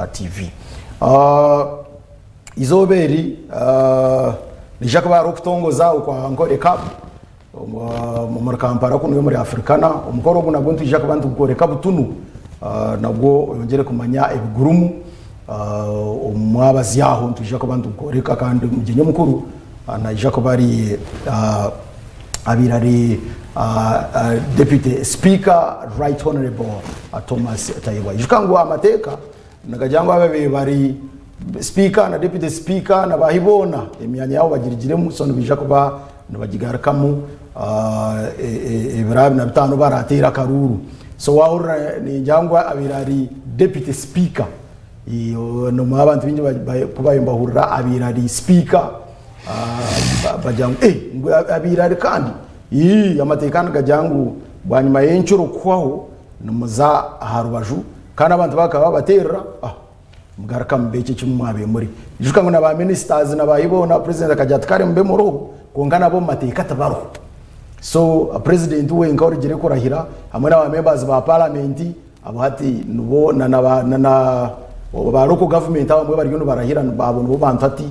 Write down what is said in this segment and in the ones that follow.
TV. Eizooba eri nihaija kuba hariho okutongoza okwa Ankole Cup omuri Kampala kunu omuri Africana. Omukoro ogu nagwo nitwija kuba nitugworeka butunu nagwo oyongyere kumanya ebigurimu. Omu mwabazyo aho nitwija kuba nitugworeka kandi omugyenyi omukuru naija kuba ari abaire ari Deputy Speaker Right Honourable Thomas Tayebwa. Ijuka ngu amateeka Nigagira ngu ababaire bari sipiika na deputy sipiika na baahi boona emyanya yaabo bagirigiremu so nibaija kuba nibagigarukamu ebiro abiri na bitaano barateera akaruuru. So waahurira ningira ngu abaire ari deputy sipiika nomanya abantu baingi ku baabaire nibahurira abaire ari sipiika bagira ngu ngu abaire ari kandi? Amateeka nigagira ngu bwanyima y'encuro kuhwaho nimuza aha rubaju Kandi abantu bakaba babaterera ah, mugaruka mube eki eki mwabaire muri. Ijuka ngu na ba ministers na bahi boona president akagira ati kare mube muriho kwonka nabo omu mateeka tibariho. So president wenka orugire kurahira hamwe na ba members ba parliament abo hati nibo na na ba na na ba local government abamwe bariyo nibarahira abo nibo bantu hati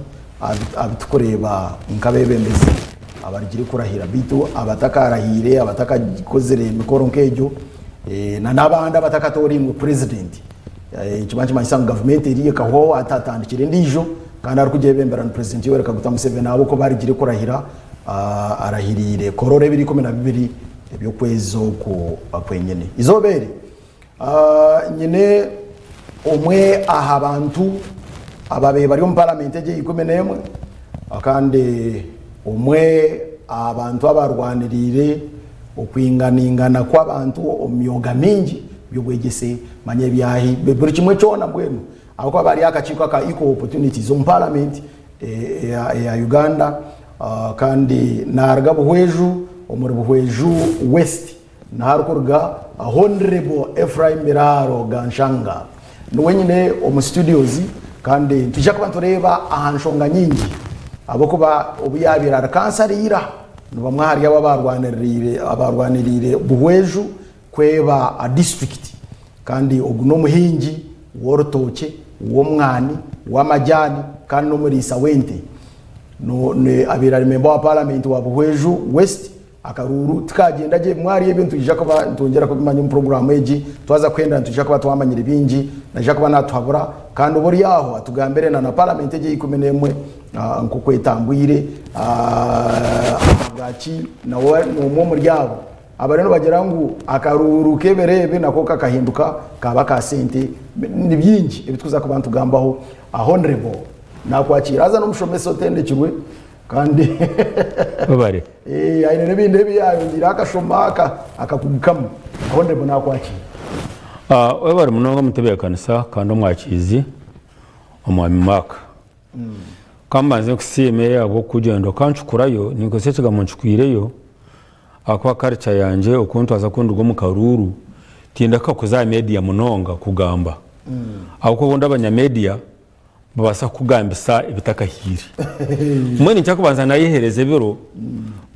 abu tukureeba nk'abebembezi abarugire kurahira beitu abatakarahiire abatakakozire emikoro nk'egyo Na n'abandi abatakatoorainwe purezidenti. Nikiba nikimanyisa ngu gavumenti eriyo ekahwaho hati hatandikire endiijo kandi arikugyebembera ni purezidenti Yoweri Kaguta Museveni ahabw'okuba arigire kurahira arahiriire Kororo ebiro 12 eby'okwezi oku kwenyine. Eizooba eri nyine omwe aha bantu ababaire bari omu paramenti egi eya 11 kandi omwe aha bantu abarwaniriire Okwinganaingana kw'abantu omu myoga mingi, by'obwegyese, manya ebyahi, buri kimwe kyona mbwenu ahabw'okuba bari aha kakiiko aka Equal Opportunities omu Paramenti eya Uganda kandi naruga Buhweju omuri Buhweju West niho arikuruga Honrable Ephraim Biraaro Ganshanga niwe nyine omu studios kandi nitwija kuba nitureeba aha nshonga nyingi ahabw'okuba obu yaabaire ari kansara ira Ni bamwe ahari abo abaarwaniriire Buhweju kweba a disiturikiti kandi ogu n'omuhingi w'orutookye, w'omwani, w'amajaani kandi n'omuriisa w'ente. Abaire ari memba wa paramenti wa Buhweju West. Akaruuru tikagyenda gye, bimwe ahari ebyo nitwija kuba nitwongyera kubimanya omu puroguraamu egi. Twaza kuhendera nitwija kuba twamanyire bingi. Naija kuba naatuhabura kandi oba ori aho atugambire na na paramenti egi eya 11. Nk'oku etambwire ahabwaki nawe n'omwe omuri abo abariyo nibagira ngu akaruuru k'ebiro ebi nako kakahinduka kaaba aka sente. Ni bingi ebi turikuza kuba nitugambaho. Honourable nakwakiira haza n'omushomesa otendekirwe kandi Webare. aine n'ebindi ebi yayongiireho akashoma akakugukamu. Honourable nakwakiira. Webare munonga omutebeekanisa kandi omwakiizi omwami Mark. Ka mbanze nkusiime ahabw'okugyenda okancukurayo, ninkozesa ekigambo ncukwireyo ahakuba culture yangye oku ntwaza ku nduga omu karuuru tindahika kuza aha media munonga kugamba ahabw'okuba obundi abanya media nibabaasa kukugambisa ebitakahiire. Mbwenu nikyo kubanza nayeheereza ebiro,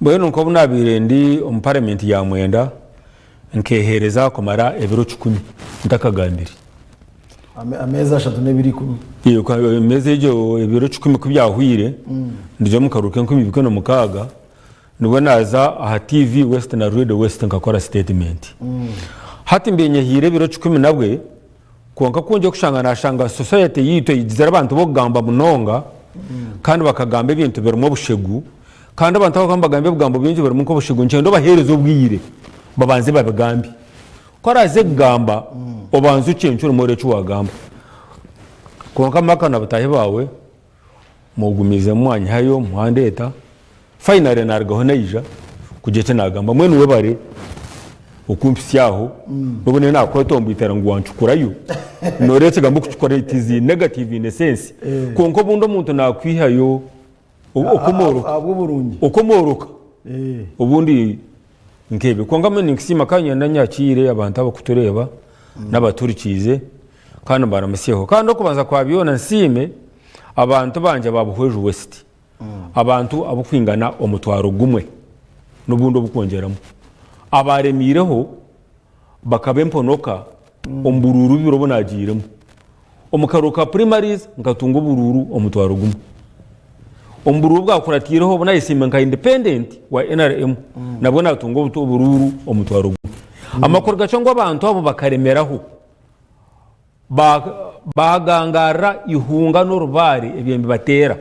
mbwenu nk'obu nabaire ndi omu parliament ya mwenda nkeheereza kumara ebiro kikumi ntakagambire. Ameezi ashatu n'ebiro ikumi. Ameezi egyo ebiro kikumi ku byahweire, nduga omu karuuru k'enkumi ibiri ikumi na mukaaga, nibwo naaza aha TV West na Radio West nkakora sitetimenti. Hati mbaire nyehaire ebiro kikumi nabwe, kwonka ku ngiye kushanga naashanga society yaitu eigizire abantu b'okugamba munonga kandi bakagamba ebintu birimu obushegu, kandi abantu abu barikuba nibagamba ebigambo bingi birimu nk'obushegu nikyenda obaheereze obwire babanze babigambe. Ku araaze kugamba, obanze ocencuremu oreebe eki waagamba. Kwonka Maka na bataahi baawe mugumiizemu mwanyihayo mwandeeta, finally naarugaho naija kugira eki naagamba. Mbwenu webare okumpitsya aho, n'obu nari naakwetomboitera ngu wancukurayo, nooreeba ekigambo okucukura it is negative in a sense, kwonka obundi omuntu naakwihayo okomooroka Ahabw'oburungi. okomooroka obundi nk'ebyo kwonka mbwenu ninkusiima kandi niinyenda nyakiire abantu abarikutureeba n'abaturikiize kandi mbaramutsyeho kandi okubanza kwa byona nsiime abantu bangye aba Buhweju West abantu ab'okwingana omutwaro gumwe n'obundi obukwongyeramu abaaremiireho bakaba emponoka omu buruuru bubiri obu naagiiremu. Omu karuuru ka primaries nkatunga oburuuru omutwaro gumwe. Omu buruuru obwakuratiireho obu nayesimba nka independent wa nrm nabwo natunga oburuuru omutwaro gumwe. Amakuru gakye ngu abantu abo bakaremeraho Baagangaarira eihunga n'orubaare ebyo nibibateera.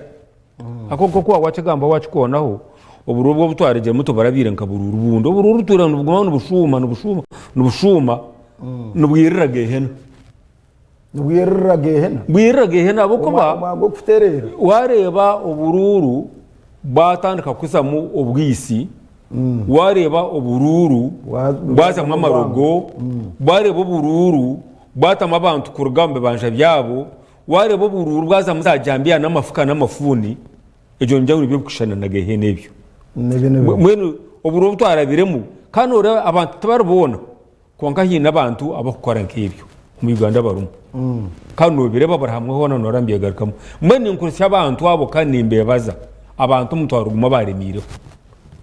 Ahabw'okuba nk'oku waaba waakigamba waakikoonaho, obururu obu obutwaregyemu tiburabaire nka bururu bundi. Obururu butwire nibuguma nibushuuma nibushuuma nibushuuma nibwirira geehena. Nibwirira geehena? Bwirira geehena ahabw'okuba Omwanya gw'okutereera. waareeba oburuuru bwatandika kuzamu obwitsi, waareeba oburuuru bwazamu amarogo, waareeba oburuuru Bwatamu abantu kuruga omu bibanja byabo, wareeba oburuuru bwazamu za jambiya n'amafuka n'amafuuni, egyo njawulo ebirikushushana na gehena ebyo. Mbwenu oburuuru obu twarabiremu kandi noreeba abantu tibari boona kwonka haine abantu abarikukora nk'ebyo omu Uganda barimu kandi nobireeba buri hamwe hoona noreeba nibyegarukamu. Mbwenu ninkurisya abantu abo kandi nimbebaza abantu omutwaro gumwe abaremiireho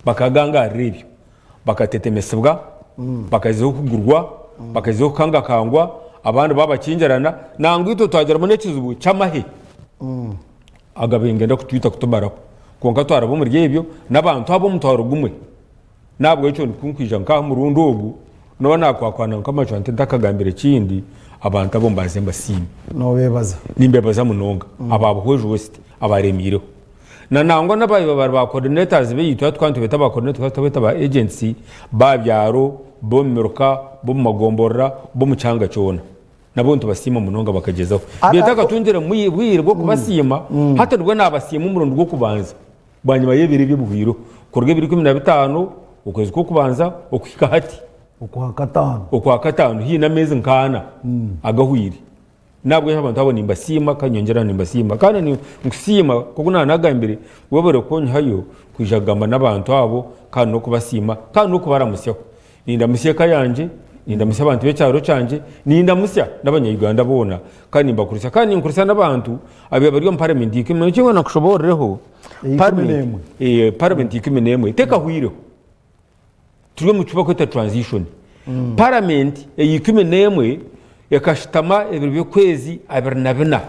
bakagangarira ebyo. Bakatetemesibwa, bakaziha okugurwa, bakaziha okukangakangwa, abandi baabakingirana, nangwa itwe twagiramu n'ekizibu ky'amahe agabaire nigenda kutwita kutumaraho. Kwonka twaraba omuri ebyo n'abantu ab'omutwaro gumwe. N'ahabw'ekyo ku nkwija nk'aha omurundi ogu, nooba naakwakwana nk'amacwa nti ntakagambire kindi, abantu abo mbanze mbasiime. Noobeebaza? Nimbeebaza munonga, aba Buhweju West abaaremiireho. Na nangwa n'ababaire bari ba coordinators baitu hati tukaba nitubeeta ba coordinators tukaba tutabeeta ba agents ba byaro, b'omu miruka, b'omu magomborora, b'omu kyanga kyona. Nabo nitubasiima munonga bakagyezaho. Beitu akatungire bwire bw'okubasiima, hati nibwo naabasiima omurundi gw'okubanza bwanyima y'ebiro ebi ebihweireho. Kuruga ebiro 15 okwezi kw'okubanza okuhika hati. Okwakataano. Okwakataano haine ameezi nk'ana agahweire. Nahabwekyo abantu abo nimbasiima kandi nyongyera nimbasiima. Kandi ninkusiima nk'oku naanagambire, webare kunyihayo kwija kugamba n'abantu abo kandi n'okubasiima kandi n'okubaramutsyaho. Nindamutsya eka yangye, nindamutsya abantu b'ekyaro kyangye, nindamutsya n'abanya-Uganda boona kandi nimbakurisya. Kandi ninkurisya n'abantu ababaire bari omu paramenti ikumi n'emwe. Ekindi nakushoboororeho, paramenti ikumi n'emwe tekahwireho. Turi omu kibakweta transition. Parliament eya 11 ekashutama ebiro by'okwezi 24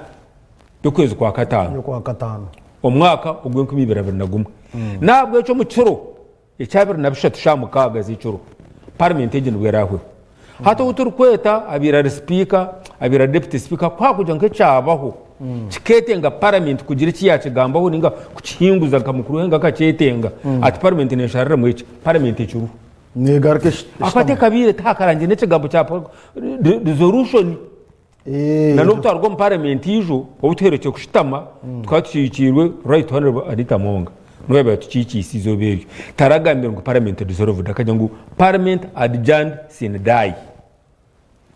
by'okwezi kwa kataano By'okwa kataano. omwaka ogw'enkumi ibiri abiri na gumwe. N'ahabw'ekyo omu kiro ekya 23 shaaha mukaaga z'ekiro parliament egi nibwo erahweho. Hati ou turikweta abaire ari sipiika, abaire ari deputy sipiika ku hakugira nk'ekyabaho kikeetenga paramenti kugira eki yaakigambaho nainga kukihinguza nka mukuru w'eihanga akakyetenga ati paramenti neeshariramu eki, paramenti ekiriho. Neegaruka Ahakuba tekabaire tihakarangire n'ekigambo kya resolution. Na n'obu twaruga omu paramenti ijo, obu tuherekye kushutama, tukaba tukiikiirwe Right Honourable Anita Among. Niwe yaabaire atukiikiise eizooba eryo. Taragambire ngu parliament dissolved, akagira ngu parliament adjourned sine die.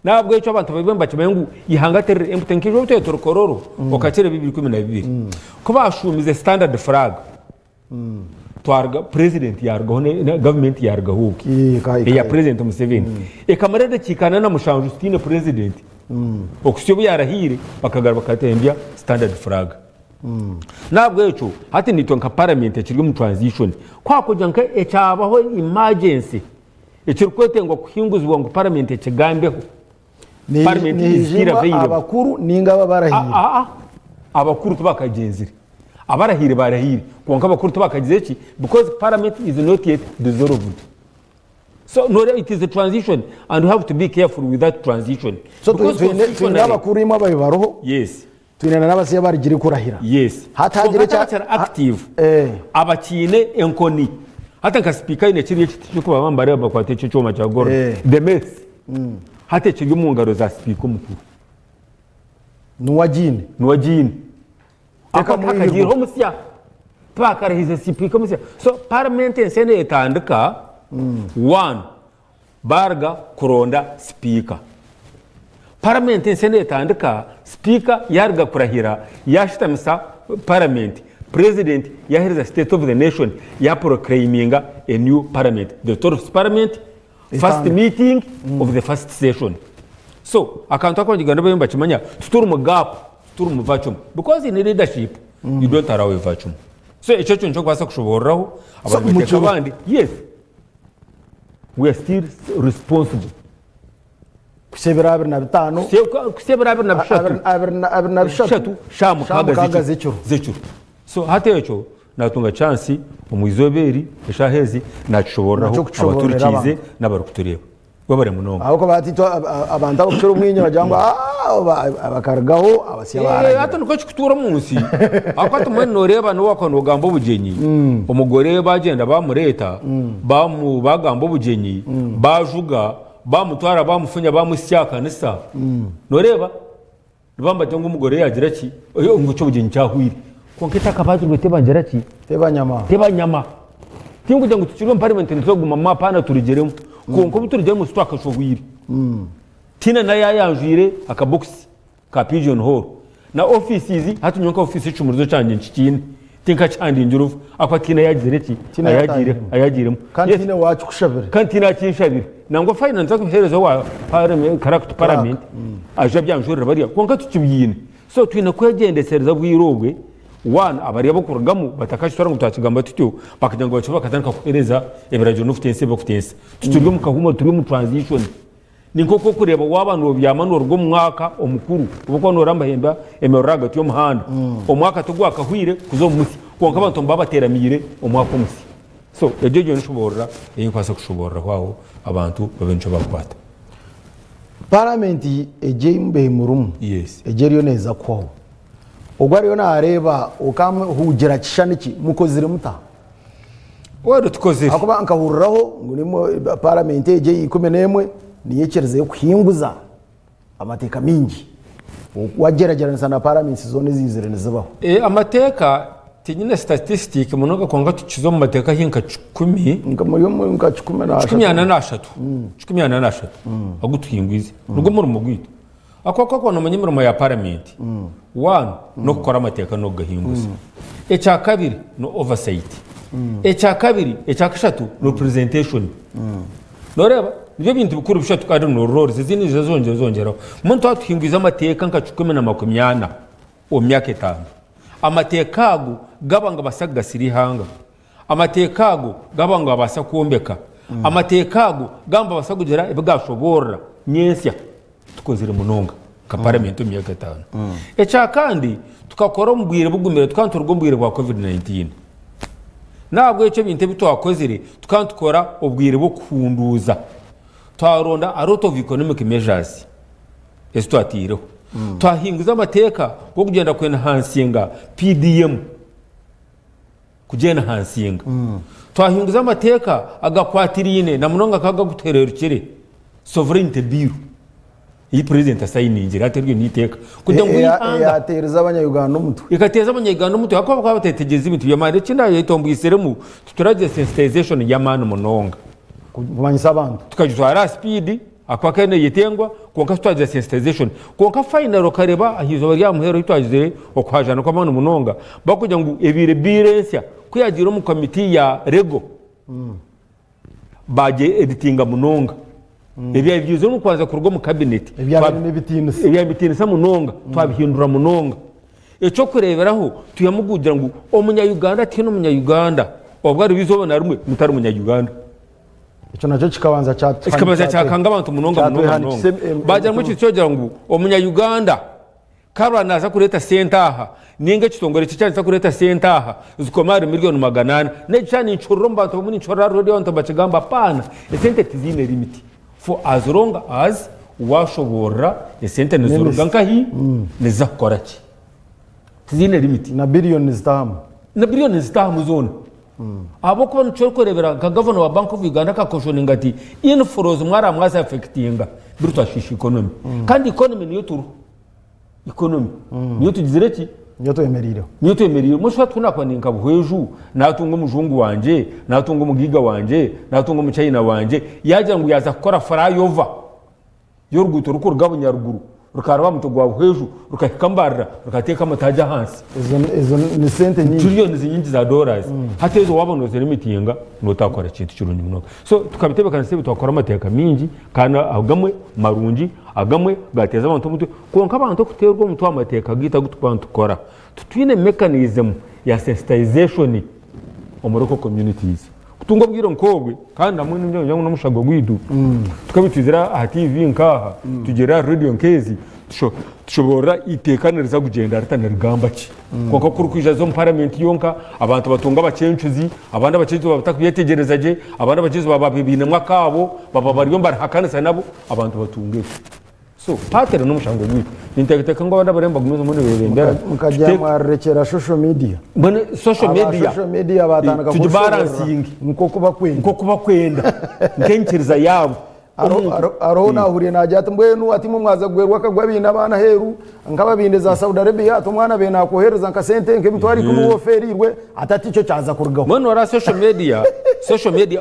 N'ahabw'ekyo abantu babe nibakimanya ngu eihanga tiriri empty. Nkaija obu twaba turi Kololo, okakira 2012, ku baashuumize standard flag, twaruga president yaarugaho na government yaarugaho obwe eya president Museveni. Ekamara edakiika ana na mushanju tutaine president. Okuhitsya obu yaarahiire bakagaruka bakatembya standard flag. N'ahabw'ekyo hati naitwe nka parliament ekiri omu transition, ku hakugira nka ekyabaho emergency ekirikwetengwa kuhinguzibwa ngu parliament ekigambeho, parliament is still Nihaijibwa available. abakuru ninga abo abarahiire? Aa, abakuru tibakagyenzire, abarahiire barahiire kwonka abakuru tibakagize ki because parliament is not yet dissolved. So noreeba it is a transition and we have to be careful with that transition. So Because twine twine constitutionally- abakuru imwe ababaire baroho Yes. Twine na n'abasya abarugire kurahira. Yes. Hati hagira Kwonka ekya- abakyari active Eh. abakiine enkoni hati nka sipiika aine kiriya ekiti ky'okuba nibareeba bakwata ekyo ekyoma kya gold Eh. the mace hati ekiri omu ngaro za sipiika omukuru Niwe agiine. niwe agiine Teka Ako mwihirwe. tihakagiireho omusya tibakarahize sipiika omusya so parliament ensya netandika one Baaruga kuronda sipiika. Paramenti ensya neetandika, sipiika yaaruga kurahira, yaashutamisa paramenti, purezidenti yaaheereza state of the nation, yaaproclaiminga a new parliament, the twelfth parliament, first meeting of the first session. So akantu aku Abanyarwanda bariyo nibakimanya, tituri mu gap, tituri mu vacuum because in leadership you don't allow a vacuum. So ekyo ekyo nikyo ndikubaasa kushoboororaho So, abantu bateeka mukiro- abandi. Yes. We are still responsible. Kuhitsya ebiro 25. Kuhitsya ebiro 23. 23, shaaha mukaaga z'ekiro. Z'ekiro. So hati ekyo naatunga chance omu izooba eri, eshaaha ezi, naakishoboororaho Nakyo kushoboororera abaturikiize abantu. n'abarikutureeba. Webare munonga. Ahabw'okuba hati itwe abantu abakukira obwingi nibagira ngu "Ah, bakarugaho abasya Eh, hati nikwo kikutuura omu nsi ahabw'okuba hati mbwenu nooreeba n'obu wakuba noogamba obugyenyi omugore bagyenda bamureeta bamu- bagamba obugyenyi bajuga Baamutwara baamufunya baamuhitsya aha kanisa. Nooreeba? Nibagamba bati ngu omugore yaagira ki? Oyo ngu eky'obugyenyi kyahwaire. Kwonka etakabaazirwe tebagira ki? Teba nyama. Teba nyama. Tinkugira ngu tukiri omu paramenti nituza kugumamu apaana turugyeremu. Kwonka obu turugyeremu titwakashohwire. Tihaine n'ayaayanjwire akabokisi. Ka Pigeon Hall na offices hati nyowe nka office ekishumurizo kyangye nkikiine tinkakihandingire obu ahakuba tihaine ayagizire ki Tihaine ayagiire ayatahiremu. ayagiiremu Kandi Yes. tihaine owaakikushabire. kandi tihaine akinshabire nangwa fayina nituza kubiheereza owa parliament clerk to parliament aije abyanjurire bariya kwonka tukibiine so twine kwegyendesereza obwire obwe one abari abokurugamu batakakitwara ngu twakigamba tutyo bakagira ngu bakyo bakatandika kuheereza ebiragiro n'okutensa ebi tukiri omu kahuumuro turi omu transition. Ni nk'oku orikureeba waaba noobyama nooruga omu mwaka omukuru, obu orikuba noorambahemba emiriro ahagati y'omuhanda. Omwaka tigwakahwaire kuza omu musya, kwonka abantu nibaba bateeramiire omwaka omusya. So egyo egyo nshoboorora ei nkubaasa kushoboororaho aho abantu babe nikyo baakwata. Paramenti egi ei mubaire murimu, Yes. egi eriyo neeza kuhwaho. Ogwo ariyo naareeba okamuhugira kishushani ki? Mukozire muta? Well tukozire. Ahakuba nkahuriraho ngu nimwo paramenti egi eya 11 niyo ekirizeyo kuhinguza amateeka maingi wagyeragyeranisa na paramenti zoona eziizire nizibaho. Amateeka tinyine statistic munonga kwonka tukiza omu mateeka haihi nka kikumi. Nka muri omu nka kikumi na Kikumi ana na ashatu. 43 agu tuhingwize. Nigwo murimo gwaitu. Ahakuba ku orikuba noomanya emirimo ya paramenti, one, n'okukora amateeka n'okugahinguza. Ekyakabiri, ni oversight. Ekyakabiri, ekyakashatu, ni representation. Nooreeba? Nibyo bintu bikuru bishatu kandi noorooreza ezindi nizo zongyera zongyeraho. Mbwenu twaba tuhingwize amateeka nka 140 omu myaka etaano, amateeka ago gaba nigabaasa kugasira eihanga. Amateeka ago gaaba nigabaasa kwombeka. Amateeka ago gaaba nigabaasa kugira ebi gaashoboorora nyentsya. Tukozire munonga nka paramenti omu myaka etaano. Ekya kandi, tukakora omu bwire bugumire, tukaba nituruga omu bwire bwa covid 19. N'ahabw'ekyo ebintu ebi twakozire, tukaba nitukora obwire bw'okuhunduuza. Twaronda a lot of economic measures ezi twataireho. Twahinguza amateeka g'okugyenda ku enhancinga PDM. Kugyenda aha nsinga. Twahinguza amateeka agakwatiraine na munonga nka agakutuhererukire, Sovereignty Bill, ei Purezidenti asayiningire hati eryo n'eiteeka kugira ngu eihanga. Eyateerize abanya-Uganda omutwe. Ekateeza abanya-Uganda omutwe ahabw'okuba bakaba batetegyereza ebintu by'amaani. Ekindi aha ombwisiremu tituragira sensitization y'amaani munonga. Kumanyisa abantu. Tukagitwara aha sipiidi Ahakuba ekaba neyetengwa kwonka titwagira sensitization. Kwonka finally okareba aha izooba rya muheru ahu twagizire okuhajana kw'amaani munonga bakugira ngu ebaire bill ensya ku yagiire omu committee ya legal bagye editinga munonga. Ebyabaire byizire omu kubanza kuruga omu cabinet Ebyabaire nibitiinisa. Ebyabaire nibitiinisa munonga twabihindura munonga. Eky'okureeberaho twihamu kugira ngu omunya Uganda tihaine omunya Uganda obwo ariho eizooba na rimwe ngu tari munya Uganda. Ekyo nakyo kikabanza Kikabanza kyakanga abantu munonga munonga munonga. Bagira ngu ekintu kyogira ngu omunya Uganda karwa naza kureta sente aha ninga ekitongore kye kyaza kureta sente aha zikoma ahari million 400. Nekyo kyaba ninkihurira omu bantu abamwe ninkihurira aha radio abantu nibakigamba apaana esente tiziine limit for as long as washoboorora esente niziruga nkahi niziza kukora ki. Tiziine limit. Na billion nizitahamu. Na billion nizitahamu zoona. Ahabw'okuba nikyo orikureebera nka gavana wa Bank of Uganda akakoshoninga ati inflows mwaraba mwazi affectinga biri twashiisha economy. Kandi economy niyo turiho. Economy niyo tugizire ki? Niyo twemereireho. Niyo twemereireho. Mbwenu shi hati ku naakuba ndi nka Buhweju, naatunga omujungu wangye, naatunga omugaiga wangye, naatunga omuchina wangye, yaagira ngu yaaza kukora flyover. y'oruguuto rurikuruga Bunyaruguru rukaraba aha mutwe gwa Buhweju rukahika Mbarara rukateeka amataagi ahansi. Ezo ni sente nyingi. Trillions nyingi za dollars. Hati ezo waaba noozirimitinga nootakora kintu kirungi munonga. So tukabitebeekanisa ebi twakora amateeka maingi kandi agamwe marungi, agamwe gaateeza abantu omutwe. Kwonka abantu okuteerwa omutwe aha mateeka gaitu agu turikuba nitukora, titwine mechanism ya sensitization omu local communities. Kutunga obwire nk'obwe kandi hamwe n'omushagwa n'omushago gwaitu tukaba twizire aha TV nk'aha tugyere aha radio nk'ezi tushoboorora eiteeka niriza kugyenda rita nirigamba ki. Kwonka ku orikwija haza omu paramenti yonka abantu batunga abakyencuzi abandi abakyencuzi baba batakubyetegyereza gye abandi abakyencuzi baba bainemu akaabo baba bariyo nibarihakanisa nabo abantu batunga ebi. So paatera n'omushango gwaitu. Ninteekateeka ngu abandi abariyo nibagumizamu nibeebembera. Mukagira mwarekyera social media. Mbwenu social Aba media social media batandika tugibaransinge nk'oku bakwenda. Nk'oku bakwenda nk'enyikiriza yaabo. Hariho naahuriire naagira ati mbwenu ati imwe mwaza kugwerwa akagwe abaine abaana aheeru nk'ababaine za Saudi Arabia ati omwana abaire naakwoherereza nka sente nk'emitwaro ikumi waaba ofeereirwe ati hati ekyo kyaza kurugaho. Mbwenu noreeba social media, social media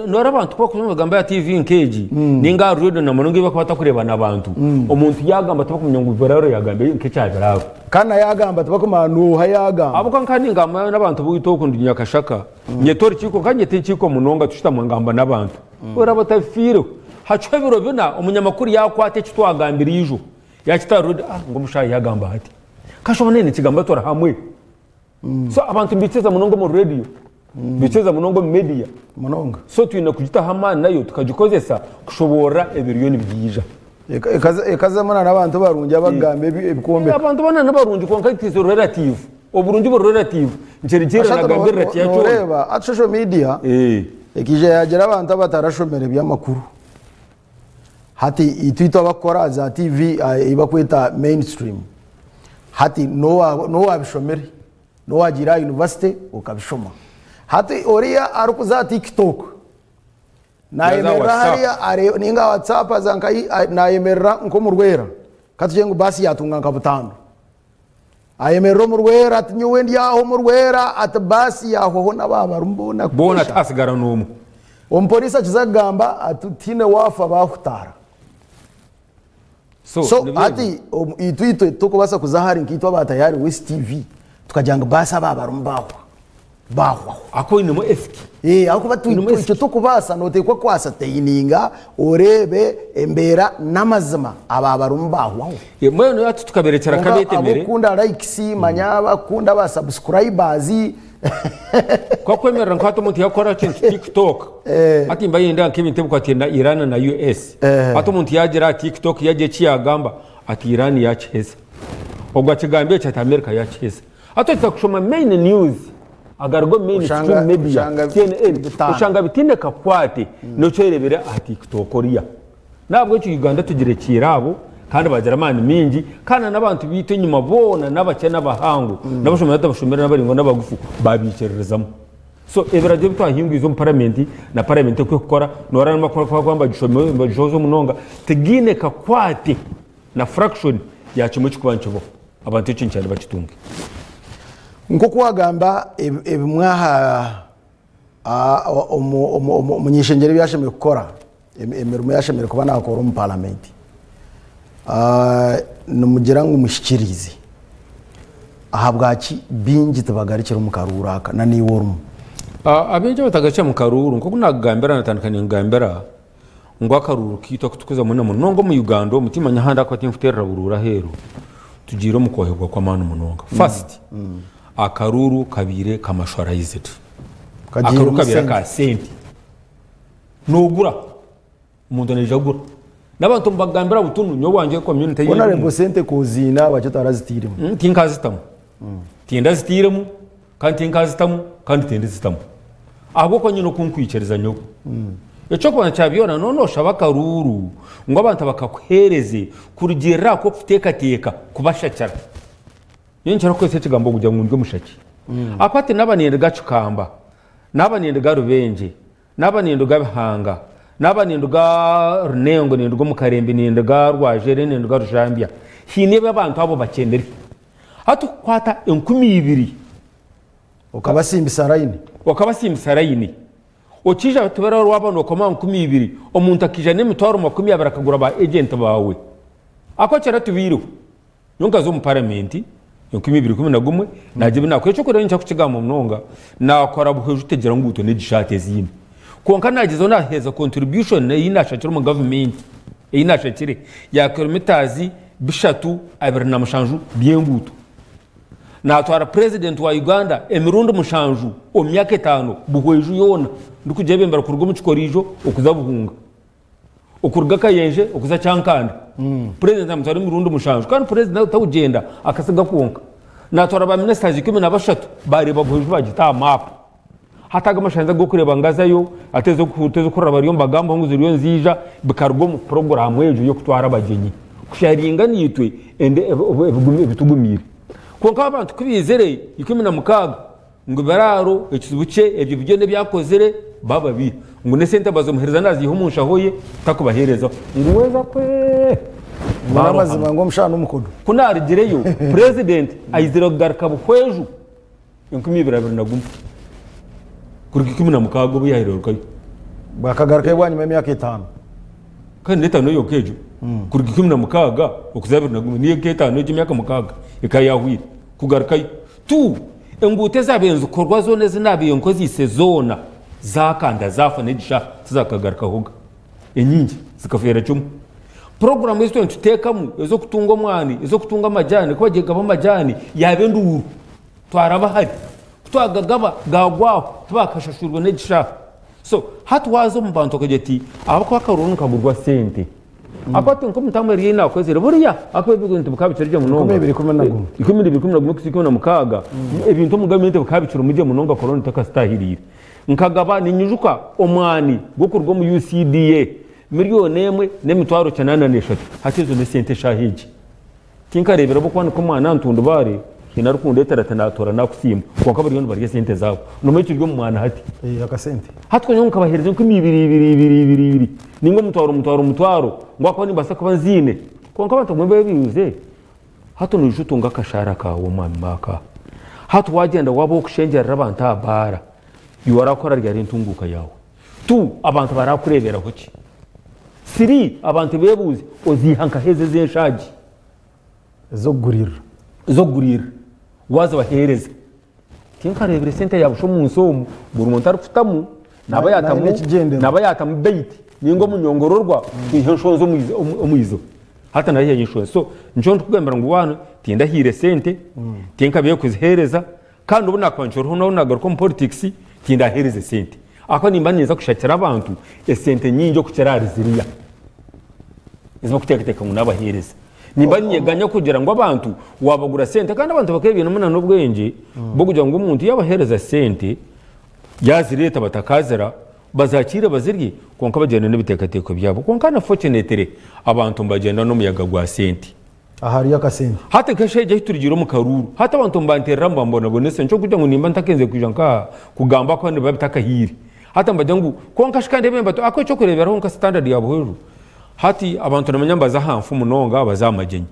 noreeba abantu ku barikuba nibagamba aha TV nk'egi ninga aha radio na munonga ei barikuba batakureeba n'abantu, omuntu yaagamba tibakumanya ngu Biraro yaagamba nk'ekya Biraro. Kandi na yaagamba tibakumanya n'oha yaagamba. Ahabw'okuba nka ningamba n'abantu baitu oku ndi Nyakashaka, nyeta orukiiko nka nyeta enkiiko munonga tushutama ngamba n'abantu. Oraba otafiireho, hacweho ebiro bina omunyamakuru yaakwata eki twagambire ijo yaakita aha reediyo, ah ngu omushaaha yaagamba ati. Kasha naine nikigamba turi hamwe. So abantu nibaikiriza munonga omu reediyo, nibaikiriza munonga omu media. Munonga. So twine kugitaho amaani nayo tukagikozesa kushoboorora ebiriyo nibyija. Ekazamu na n'abantu barungi abakugamba ebikwombeka. Abantu boona nibarungi kwonka it is relative. Oburungi buri relative. Nikirugirira nagambirira ki kyona. Noreeba hati social media ekaija yagira abantu abatarashomire by'amakuru. Hati itwe itwe abakukora aha za TV ei bakweta mainstream hati n'owabishomire n'owagiire aha university okabishoma. Hati oriya arikuza aha TikTok Nayemerera hariya are ninga aha WhatsApp aza nkahi nayemerera nk'omurwera katugire ngu baasi yatunga nka butandu ayemerera omurwera ati nyowe ndi aho omurwera ati baasi yahwaho n'ababarimu boona Boona tihasigara n'omwe. Omupoliisi akiza kugamba ati tihaine waafa baahutaara. So, So nibyo hati omu- itwe itwe titukubaasa kuza hare nkaitwe aba Tayari West TV tukagira ngu baasi aba barimu baahwa baahwaho. Ahakuba oinemu ethic. Eh, ahakuba tu- Oinemu tu- ethic. ekyo tokubaasa nooteekwa kwasataininga oreebe embeera n'amazima aba barimu baahwaho. Eh, mbwenu hati tukaberekyera Kwonka kabeetemere. ab'okukunda likes manya abakukunda ba subscribers Kwakwemerera nka hati omuntu yakora ekintu TikTok hati mba yenda nk'ebintu ebikwataine na Iran na US hati omuntu yagira aha TikTok yagira eki yagamba ati Iran yakiheza ogwo akigamba eki ati America yakiheza hati ohika kushoma main news agariga omu main Oshanga- stream media oshanga CNN bitaano. oshanga bitaine kakwate n'okyerebera aha TikTok oriya. N'ahabw'ekyo Uganda tugirekiire abo kandi bagira amaani maingi kandi na n'abantu baitu enyima boona n'abakye n'abahango n'abashomire n'abatabashomire n'abaraingwa n'abagufu babiikiririzamu. So ebiragiro ebi twahingwize omu paramenti na paramenti oku ekukora noreeba n'abakuba nibagishohoza munonga tigaine kakwate na fraction ya kimwe ekirikuba nikibaho abantu ekyo nikyenda bakitunge. Nk'oku wagamba ebimwe aha Omuny'eishengyero ebi ashemereire kukora, emirimo ei ashemereire kuba naakora omu paramenti, nimugira ngu muhikiriize ahabwaki baingi tibagarukire omu karuuru aka na naiwe orimu? Abaingi abatagarukire omu karuuru nk'oku naakugambira naatandika ningambira ngu akaruuru kaitu aku turikuzamu na munonga omu Uganda omu timanya ahandi ahakuba tinkuteerera buruuru aheeru, tugiire omu kwohebwa kw'amaani munonga. First, Akaruuru kabaire commercialized. Akaruuru kabaire aka sente. Nogura, omuntu naija agura. N'abantu nibagambira butunu nyowe owangye community ei ndimu. Honourable sente koziine ahabwaki otarazitairemu? Mm, tinkazitamu. Tindazitairemu kandi tinkazitamu kandi tindizitamu. Ahabw'okuba nyine oku nkwikiriza nyowe. Eky'okubanza kya byona nooba nooshaba akaruuru ngu abantu bakakuheereze kurugiirira aha ku orikuteekateeka kubashakira. Nyowe ninkira kukozesa ekigambo kugira ngu ndi omushaki. Ahakuba hati naaba ninduga Kikamba, naaba ninduga Rubengye, naaba ninduga Bihanga, naaba ninduga Runengo, ninduga omu Karembe, ninduga Rwajere, ninduga Rujambya, haine ebi abantu abo bakyenire. Hati kukwata 2000. Okabasimbisa layini. Okabasimbisa layini. Okiija tubare waaba nookoma 2000, omuntu akaija n'emitwaro 20 akagura ba agent baawe. Ahakuba kyaratubiireho. Nyowe nkaza omu paramenti 2011 nagira ebi naakora. Eky'okureeberaho niinyija kukigamba munonga, naakora buhwezi tegyera nguuto n'egishaati ezindi. Kwonka naagyezaho naaheereza contribution ei naashakire omu gavumenti, ei naashakire ya kilometres bishatu abiri na mushanju by'enguuto. Naatwara Purezidenti wa Uganda emirundi mushanju omu myaka etaano Buhweju yoona ndikugyebembera kuruga omu Kikoriijo okuza Buhunga, okuruga Kayenje okuza Kyankanda. Purezidenti namutwara emirundi mushanju kandi Purezidenti takugyenda akasiga kwonka. Naatwara ba minisitazi 13 baareeba Buhweju baagita aha maapu. Hati ago amashanyarazi ag'okureeba ngu azayo, hati ez'okurora bariyo nibagambaho ngu ziriyo niziija, bikaruga omu puroguraamu egyo y'okutwara abagyenyi kusharinga naitwe ebitugumiire. Kwonka abantu ku baizire 16 ngu biraaro, ekizibu kye, ebyo byona ebi akozire bababiiha. Ngu n'esente bazimuheereza naaziiha omu nshaho ye takubaheerezaho. Ngu weeza kwe! Ngu n'amazima ngu omushana n'omukodo. Ku naarugireyo, purezidenti aizire kugaruka Buhweju. 2021 kuruga 16 obu yaahererukayo. Bwakagarukayo bwanyima y'emyaka etaano. Kandi n'etaano yonka egyo kuruga 16 okuza 21 niyo nk'etaano egyo emyaka mukaaga ekaba yaahwaire kugarukayo. Tu enguuto ezaabaire nizikorwa zoona ezi naabaire nkozeise zoona zaakanda zaafa n'egi shaaha tizakagarukahoga. Enyingi zikafeera kimwe. Puroguraamu ezi twaba nituteekamu ez'okutunga omwani, ez'okutunga amajaani, ku bagiye kugaba amajaani yaaba enduuru twaraba hare, ku twagagaba gaagwa aho tibakashashwirwe n'egi shaaha. So hati waaza omu bantu okagira oti ahabw'okuba akarooro nikagurwa sente, ahakuba ati nk'omutamu eriyo ei naakozire buriya ahakuba ebintu bikaba bikiri gye munonga. 2011. 2011 kuhitsya 16 ebintu omu gavumenti bikaba bikirimu gye munonga korona etakazitaahiriire. Nkagaba ninyijuka omwani gw'okuruga omu UCDA Milioni emwe n'emitwaro kinaana n'eshatu. Hati ezo n'esente eshaaha egi. Tinkareebire ab'okwanika omwana aha ntundubaare, haine arikundeetera ati naatoora naakusiima. Kwonka bariyo nibarya esente zaabo. Noomanya ekiri omu mwana hati? Ee, akasente. Hati ku nyowe nkabaheereza enkumi ibiri ibiri ibiri ibiri ibiri, nainga omutwaro omutwaro omutwaro, ngu ahakuba nimbaasa kuba nziine. Kwonka abantu abamwe beebiize. Hati noija otunge akashaara kaawe omwami Mark. Hati waagyenda waaba ow'okushengyerera abantu aha baara, iwe orakora ryari entunguuka yaawe? Tu, abantu barakureeberaho ki? Siri, abantu beebuuze, oziiha nkahi ezi ez'enshaagi? Ez'okuguriirira. Ez'okuguriirira. Waazibaheereza. Tinkareebire sente ya busha omu nsi omu, buri muntu arikutamu naaba yaatamu Naine ekigyendererwa. naaba yaatamu bait ninga omunyongororwa kwiha enshonzi omu izi- omu- omu iziba. Hati naihayo enshonzi. So nikyo ndikugambira ngu waano tindahiire sente, tinkabaire kuziheereza Kandi obu naakuba nkiriho n'obu naagaruka omu politics, tindaheereza esente. Ahakuba nimba ninza kushakira abantu esente nyingi okukira ahari ziriya ezi barikuteekateeka ngu naabaheereza. Nimba niinyeganya kugira ngu abantu waabagura sente, kandi abantu bakaba bainemu n'obwengye bw'okugira ngu omuntu yaabaheereza sente, yaazireeta batakaazira, bazakiire bazirye kwonka bagyende n'ebiteekateeko byabo. Kwonka unfortunately abantu nibagyenda n'omuyaga gwa sente. Ahari akasente. Hati nk'eshaija ahi turigiire omu karuuru, hati abantu nibanteerera nibambonabonesa nikyo kugira ngu nimba ntakenze kwija nk'aha kugamba ahakuba nibiba bitakahiire. Hati nibagira ngu kwonka shi kandi ebyo ahakuba eky'okureeberaho nka standard ya Buhweju, hati abantu noomanya nibaza aha nfu munonga baza aha magyenyi.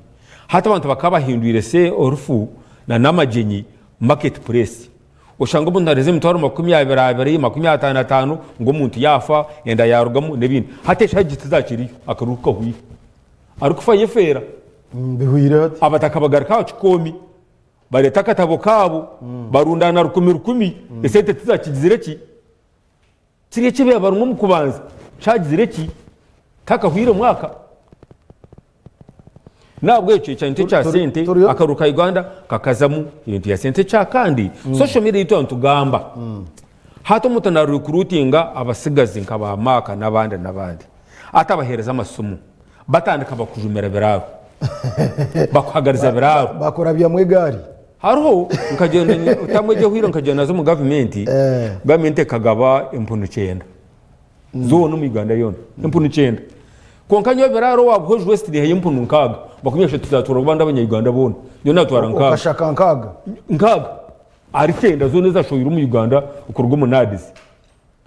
Hati abantu bakaba bahindwire se orufu na n'amagyenyi market place. Oshanga omuntu nareeza emitwaro 20 abiri, 50 ataano ngu omuntu yaafa, enda yaarugamu n'ebindi. Hati eshaaha egi tizakiriyo, akaruuru kahweire. Arikufa ayefeera. Bihwire hati. Abataka bagaruka aha kikoomi bareeta akatabo kaabo barundaana rukumi rukumi esente tizakigizire ki? Kiri eki barimu omu kubanza kyagizire ki? Takahwire mwaka. Nahabwekyo ekyo nikyo ekya sente akaruuru ka Uganda kakazamu ebintu bya sente. Ekya kandi social media ei twaba nitugamba hati omuntu na recruitinga abasigazi nka ba Mark n'abandi n'abandi. Atabaheereza amasimu, batandika bakujumira biraaro, bakuhagariza biraaro. Bakurabyamu egaari. Hariho nkagyenda tamu egyo ehwaire nkagyenda nazo omu gavumenti, gavumenti ekagaba empunu kyenda zoona omu Uganda yoona, empunu kyenda. Kwonka nyowe biraaro owa Buhweju West naihayo empunu nkaaga, 30 zatwarwa abandi abanya-Uganda boona, nyowe natwara nkaaga. Okashaka nkaaga? Nkaaga ahari kyenda zoona ezashohwire omu Uganda okuruga omu NAADS.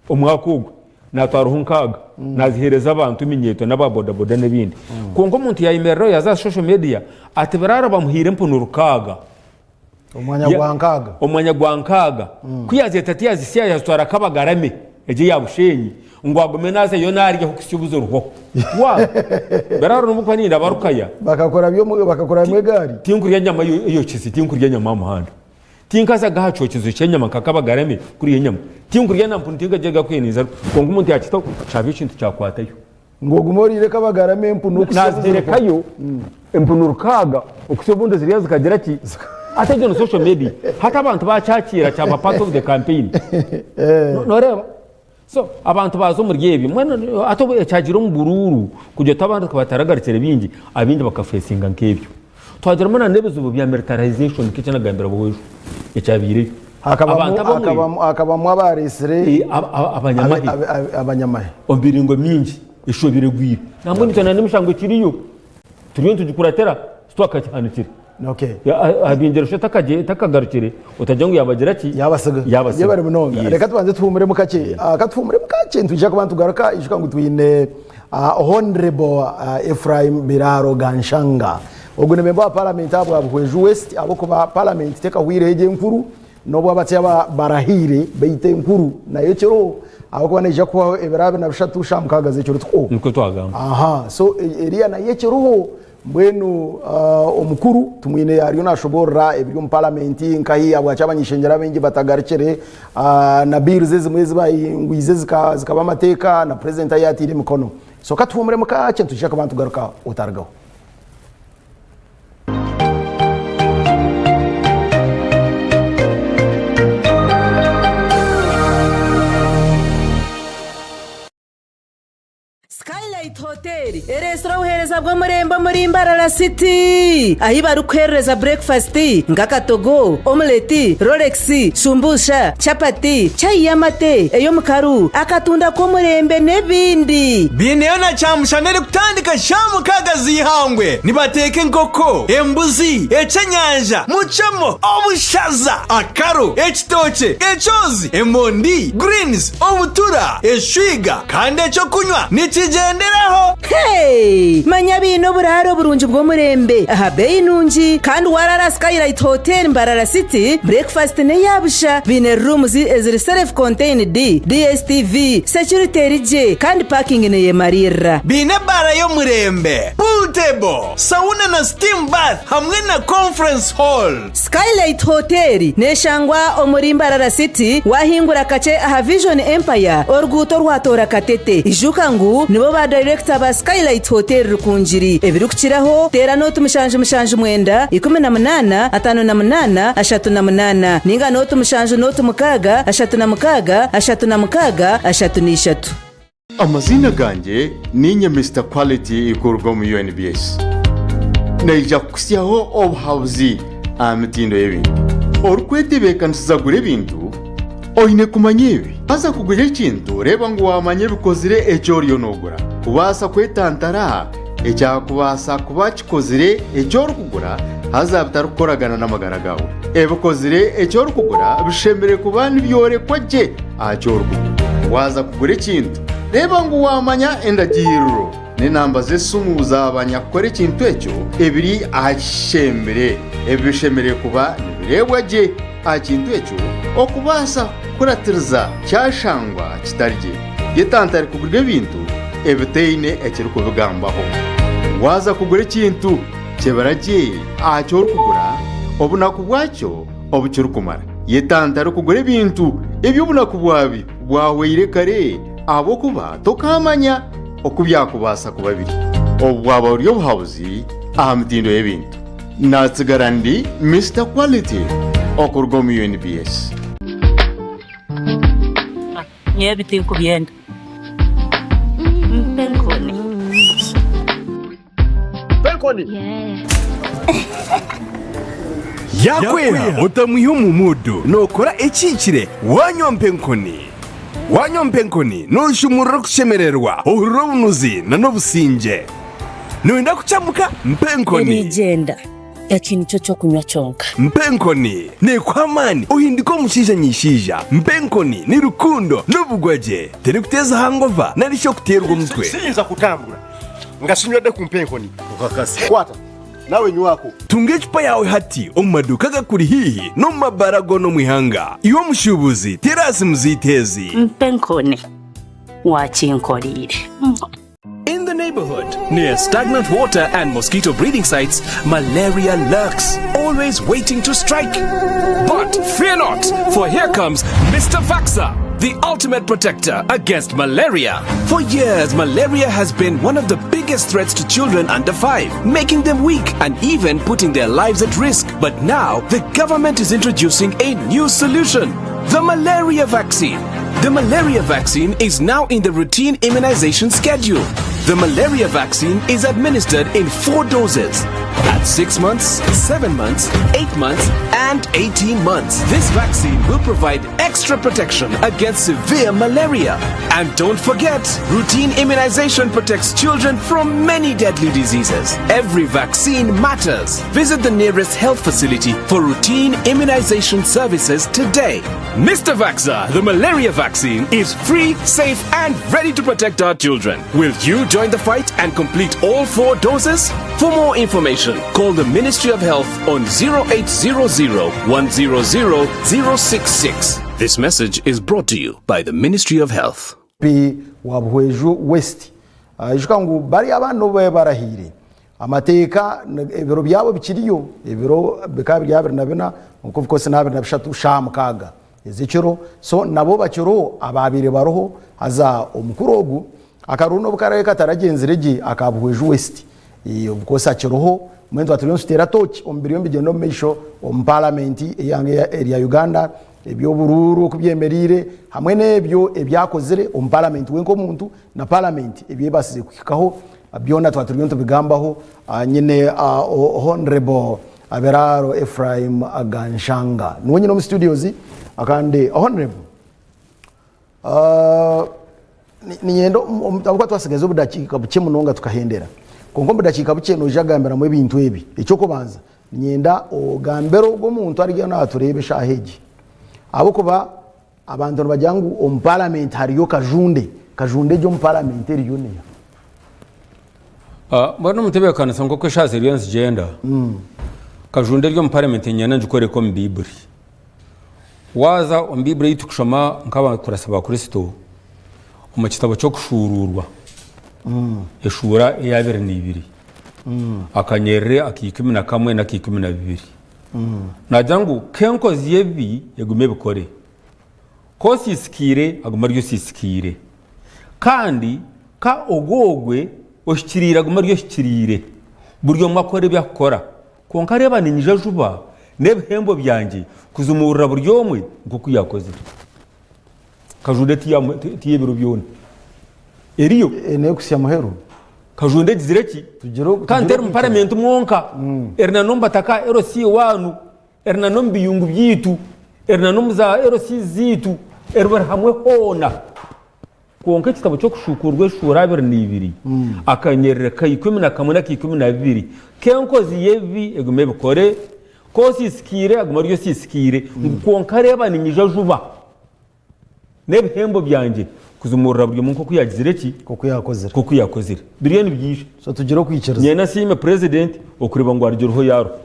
Omwaka ogwo naatwaraho nkaaga naaziheereza abantu eminyeeto n'aba bodaboda n'ebindi. Kwonka omuntu yaayemereraho yaaza aha social media ati biraara bamuhaire empunu rukaaga. Omwanya gwa nkaaga. Omwanya gwa nkaaga. Ku yaazeeta ati yaazisya yaazitwara Kabagarame egyo eya Bushenyi ngu agume naazayo naaryaho kuhitsya obu zirihwaho. Waaba! Biraara n'obu nkuba nindaba Rukaya. Bakakurabyamu egaari? Tinkurya nyama eyokize, tinkurya nyama aha muhanda. Tinkazaga aha kyokizo ky'enyama nka Kabagarame kurya enyama. Tinkurya na mpunu tinkagyega kweninza kwonka omuntu yakitaho kyaba ekintu kyakwatayo. Ngu ogume oriire Kabagarame empunu okuhitsya obu zirihwa. Naziterekayo empunu rukaaga okuhitsya obundi zirya zikagira ki? Hati egyo ni social media. Hati abantu bakyakiira kyaba part of the campaign. Noreeba? So abantu baaza omuri ebyo mbwenu hati obu ekyagiire omu buruuru kugira oti abantu bataragarukire bingi, abaingi bakafeesinga nk'ebyo. Twagiramu na n'ebizibu bya militarization nk'eki nagambire bwejo ekyabaireyo. Hakabamu Abantu abamwe hakabamu hakabamu abareetsire eh, aba- aba- abanyamahe abe- abe- abanyamahe. omu biringo mingi eshobire egwire. Nambwenu itwe na n'emishango ekiriyo turiyo nitugikuratira titwakagihanikire. Okay. Aha bingyero sho etakagarukire otagira ngu yabagira ki? Yabasiga. Yabasiga. Yebare munonga. Yes. Reka tubanze tuhumuremu kakye. Ah, ka tuhumuremu kakye nitwija kuba nitugaruka ijuka ngu twine ah, Honorable ah, Ephraim Biraro Ganshanga. Ogu ni memba wa parliament ahabwa Buhweju West ahabw'okuba parliament tekahwireho egyo enkuru n'obu abatsya ba- barahiire baitu enkuru nayo ekiriho ahabw'okuba neija kuhwaho ebiro 23 shaaha 6 z'ekiro tikwo? Nikwo twagamba. Aha, so e- eriya nayo ekiriho. Mbwenu omukuru Tumwine ariyo nashoboorora ebiri omu paramenti nkahi ahabwaki abany'ishengyero abaingi batagarukire na bills ezimwe ezibayingwize zikaba amateeka na purezidenti ahu yataire emikono. So katuhumuremu kakye nitwija kuba nitugaruka otarugaho. Skylight Hotel ereetsire obuheereza bw'omurembe omuri Mbarara City ahi barikukuheerereza burekifasiti nk'akatogo, omuleti, rolex, shumbusha, chapati, chai y'amate, ey'omukaru, akatunda k'omurembe n'ebindi. Biineyo na kyamushana erikutandika shaaha mukaaga z'eihangwe. Nibateeka enkoko, embuzi, ekyenyanja, mucemo, obushaza, akaru, ekitookye, ekyozi, emondi, greens, obutura, eshwiga, Kandi eky'okunywa nikigyenderaho. Hey! Manya baine oburaaro burungi bw'omurembe aha beeyi nungi kandi waaraara Skylight Hotel Mbarara City, breakfast n'eya busha. Baine rooms eziri self contained, DSTV, security eri gye kandi parking neyemariirira. Baine ebaara y'omurembe, pool table, sauna na steam bath hamwe na conference hall. Skylight Hotel neshangwa omuri Mbarara City wahingura kakye aha Vision Empire oruguuto orwatoora Katete. Ijuka ngu nibo ba dayirekita ba Skylight Hotel Rukungiri. Ebirikukiraho teera nooti 779 18 58 38 ninga nooti 7 nooti 6 36 36 33. Amaziina gangye niinye Mister Quality kuruga omu UNBS. Naija kukutsyaho obuhabuzi aha mitindo y'ebintu. Orikwetebeekanisiza kugura ebintu, oine kumanya ebi. Waaza kugura ekintu, reeba ngu waamanya ebikozire eki oriyo noogura kubaasa kwetantara ekyakubaasa kuba kikozire eki orikugura haza bitarikukoragana n'amagara gaawe. Ebikozire eki orikugura bishemereire kuba nibyorekwa gye aha ki orikugura. Waaza kugura ekintu, reeba ngu waamanya endagiiriro n'enamba z'esimu za banyakukora ekintu ekyo ebiri aha kishembire. Ebi bishemereire kuba nibireebwa gye aha kintu ekyo okubaasa kukuratiriza kyashangwa kitari gye. Yetantare kugura ebintu ebitaine ekirikubigambaho. Waaza kugura ekintu, kyebera gye aha ki orikugura, obunaku bwakyo obu kirikumara. Yetantare kugura ebintu ebi obunaku bwabyo bwahweire kare ahabw'okuba tokaamanya oku byakubaasa kuba biri. Obu bwaba buri obuhabuzi aha mitindo y'ebintu. Naatsigara ndi Mister Quality okuruga omu UNBS. Nyowe ebi tinkubyenda. Mpa enkoni. Mpa enkoni. Yaakweha otamwiha omu muudu, nookora ekihikire waanywa mpa enkoni. Waanywa mpa enkoni nooshumurura okushemererwa, ohurira obunuzi n'obusingye. Nooyenda kukyamuka? Mpa enkoni. Eriigyenda. Eki nikyo ky'okunywa kyonka. Mpa enkoni neekuha amaani ohinduke omushaija nyaishaija. Mpa enkoni ni rukundo n'obugwagye. Terikuteeza hangova nari shi okuteerwa omutwe. Siyinza kutambura nga sinywedde ku mpa enkoni. Kwata nawe nywako. Tunga ecupa yaawe hati omu maduuka agakuri haihi n'omu mabaara goona omu ihanga. Iwe omushuubuzi, teera aha simu zaitu ezi. Mpa enkoni wakinkoreire. In the neighborhood, near stagnant water and mosquito breeding sites, malaria lurks, always waiting to strike. But fear not, for here comes Mr. Vaxa, the ultimate protector against malaria. For years, malaria has been one of the biggest biggest threats to children under 5, making them weak and even putting their lives at risk. But now, the government is introducing a new solution the malaria vaccine. The malaria vaccine is now in the routine immunization schedule. The malaria vaccine is administered in four doses at 6 months, 7 months, 8 months, and 18 months. This vaccine will provide extra protection against severe malaria. And don't forget, routine immunization protects children from many deadly diseases. Every vaccine matters. Visit the nearest health facility for routine immunization services today. Mr. Vaxa, the malaria vaccine, is free, safe, and ready to protect our children. Will you join the fight and complete all four doses? For more information, call the Ministry of Health on 0800 100 066. This message is brought to you by the Ministry of Health. MP wa Buhweju West. Ijuka ngu bari abandi n'obu babaire barahiire amateeka ebiro byabo bikiriyo, ebiro bikaba biri 24 kwonka of course n'abiri na bishatu shaaha mukaaga ez'ekiro so nabo bakiriho abaabaire bariho haza omukuru ogu Akaruuru n'obu karaabe kataragyenzire gye aka Buhweju West, of course akiriho, mbwenu twaba turiyo nituteera tooki omu biriyo nibigyenda omu maisho omu paramenti eihanga erya Uganda, eby'oburuuru oku byemereire hamwe n'ebyo ebi akozire omu paramenti we nk'omuntu na paramenti ebi ebaasize kuhikaho byona twaba turiyo nitubigambaho. Nyine Hon'rable Biraaro Ephraim Ganshanga niwe nyine omu studios kandi Hon'rable, Niinyenda ahabw'okuba twasigaza obudakiika bukye munonga tukahendera, kwonka omu budakiika bukye noija kugambiramu ebintu ebi. Eky'okubanza, niinyenda ogambire ogwo omuntu ariyo naatureeba eshaaha egi, ahabw'okuba abantu nibagira ngu omu paramenti hariyo kajunde, kajunde egi omu paramenti eriyo neeha? Mbwenu omu ntebeekanisa nk'oku eshaaha ziriyo nizigyenda, kajunde eri omu paramenti niinyenda ngikworeke omu Baiburi. Waaza omu Baiburi ei turikushoma nk'abakuratsi ba Kristo, omu kitabo ky'Okushuuruurwa, eshuura ey'abiri na ibiri, akanyerere ak'ikumi na kamwe n'ak'ikumi na bibiri, naagira ngu k'enkozi y'ebibi egume ebikore, k'osiisikaire agume ari osiisikaire, kandi ka ogwo ogwe ohikiriire agume ari ohikiriire, buri omwe akore ebi arikukora. Kwonka reeba niinyija juba n'ebihembo byangye kuzumuurira buri omwe nk'oku yaakozire. Kajunde ti y'ebiro byona. Eriyo. N'ekuhitsya muheru. Kajunde egizire ki? Kandi teri mu paramenti mwonka, eri na n'omu bataka LC waanu, eri na n'omu biyungu byaitu, eri na n'omu za LC zaitu, eri buri hamwe hoona. Kwonka ekitabo ky'Okushuukurwa eshuura 22, akanyerere ka 11 n'aka 12 k'enkozi y'ebibi egume ebikore, k'osiisikaire agume ari osiisikaire, ngu kwonka reeba niinyija juba n'ebihembo byangye kuzimuurira buri omwe nk'oku yaagizire ki? Nk'oku yaakozire. Nk'oku yaakozire. Biriyo nibyija. So tugire okwikiriza. Nyine nasiime Purezidenti okureeba ngu arugirweho yaaruha.